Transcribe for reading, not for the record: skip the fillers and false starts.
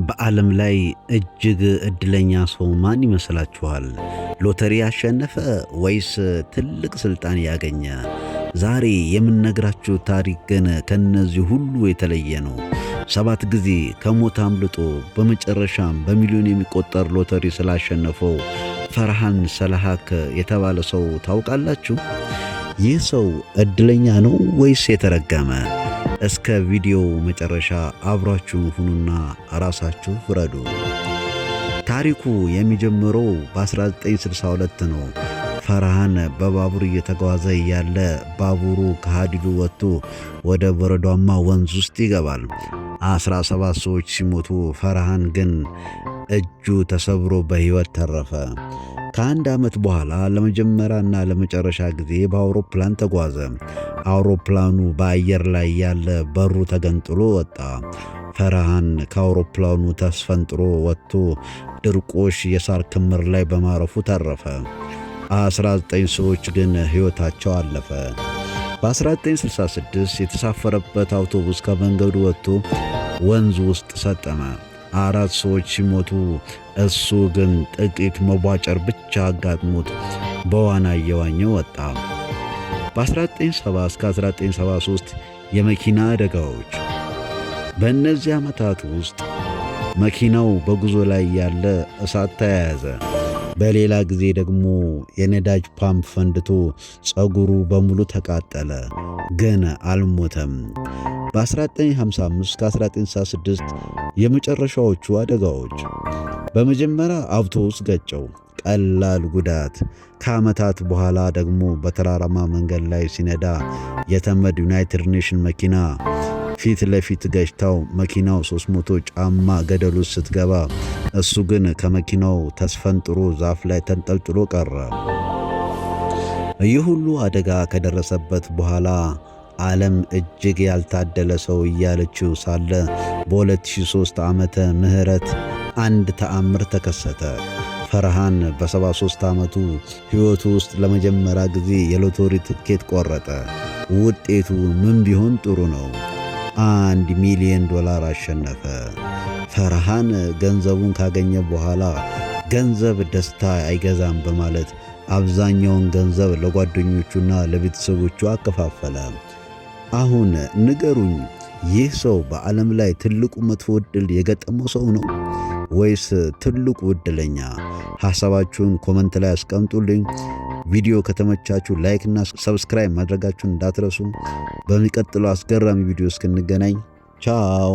በዓለም ላይ እጅግ እድለኛ ሰው ማን ይመስላችኋል? ሎተሪ ያሸነፈ ወይስ ትልቅ ስልጣን ያገኘ? ዛሬ የምነግራችሁ ታሪክ ግን ከነዚህ ሁሉ የተለየ ነው። 7 ጊዜ ከሞት አምልጦ በመጨረሻም በሚሊዮን የሚቆጠር ሎተሪ ስላሸነፈው ፈርሃን ሰልሃክ የተባለ ሰው ታውቃላችሁ? ይህ ሰው እድለኛ ነው ወይስ የተረገመ? እስከ ቪዲዮው መጨረሻ አብራችሁን ሁኑና ራሳችሁ ፍረዱ። ታሪኩ የሚጀምረው በ1962 ነው። ፈርሃን በባቡር እየተጓዘ እያለ ባቡሩ ከሀዲዱ ወጥቶ ወደ በረዷማ ወንዝ ውስጥ ይገባል። 17 ሰዎች ሲሞቱ ፈርሃን ግን እጁ ተሰብሮ በሕይወት ተረፈ። ከአንድ ዓመት በኋላ ለመጀመሪያና ለመጨረሻ ጊዜ በአውሮፕላን ተጓዘ። አውሮፕላኑ በአየር ላይ ያለ በሩ ተገንጥሎ ወጣ። ፈርሃን ከአውሮፕላኑ ተስፈንጥሮ ወጥቶ ድርቆሽ የሳር ክምር ላይ በማረፉ ተረፈ። 19 ሰዎች ግን ሕይወታቸው አለፈ። በ1966 የተሳፈረበት አውቶቡስ ከመንገዱ ወጥቶ ወንዝ ውስጥ ሰጠመ። 4 ሰዎች ሲሞቱ እሱ ግን ጥቂት መቧጨር ብቻ አጋጥሞት በዋና እየዋኘ ወጣ። በ1970 እስከ 1973 የመኪና አደጋዎች። በእነዚህ ዓመታት ውስጥ መኪናው በጉዞ ላይ ያለ እሳት ተያያዘ። በሌላ ጊዜ ደግሞ የነዳጅ ፓምፕ ፈንድቶ ፀጉሩ በሙሉ ተቃጠለ፣ ግን አልሞተም። በ1955 እስከ 1966 የመጨረሻዎቹ አደጋዎች። በመጀመሪያ አውቶቡስ ገጨው፣ ቀላል ጉዳት። ከዓመታት በኋላ ደግሞ በተራራማ መንገድ ላይ ሲነዳ የተመድ United Nation መኪና ፊት ለፊት ገጭታው መኪናው 300 ጫማ ገደል ውስጥ ስትገባ እሱ ግን ከመኪናው ተስፈንጥሮ ዛፍ ላይ ተንጠልጥሎ ቀረ። ይህ ሁሉ አደጋ ከደረሰበት በኋላ ዓለም እጅግ ያልታደለ ሰው እያለችው ሳለ በ2003 ዓመተ ምህረት አንድ ተአምር ተከሰተ። ፈርሃን በ73 ዓመቱ ሕይወቱ ውስጥ ለመጀመሪያ ጊዜ የሎተሪ ትኬት ቆረጠ። ውጤቱ ምን ቢሆን ጥሩ ነው? $1 ሚሊዮን አሸነፈ። ፈርሃን ገንዘቡን ካገኘ በኋላ ገንዘብ ደስታ አይገዛም በማለት አብዛኛውን ገንዘብ ለጓደኞቹና ለቤተሰቦቹ አከፋፈለ። አሁን ንገሩኝ፣ ይህ ሰው በዓለም ላይ ትልቁ መጥፎ ዕድል የገጠመው ሰው ነው ወይስ ትልቁ ዕድለኛ? ሐሳባችሁን comment ላይ አስቀምጡልኝ። ቪዲዮ ከተመቻችሁ like እና subscribe ማድረጋችሁን እንዳትረሱ። በሚቀጥለው አስገራሚ ቪዲዮ እስክንገናኝ ቻው።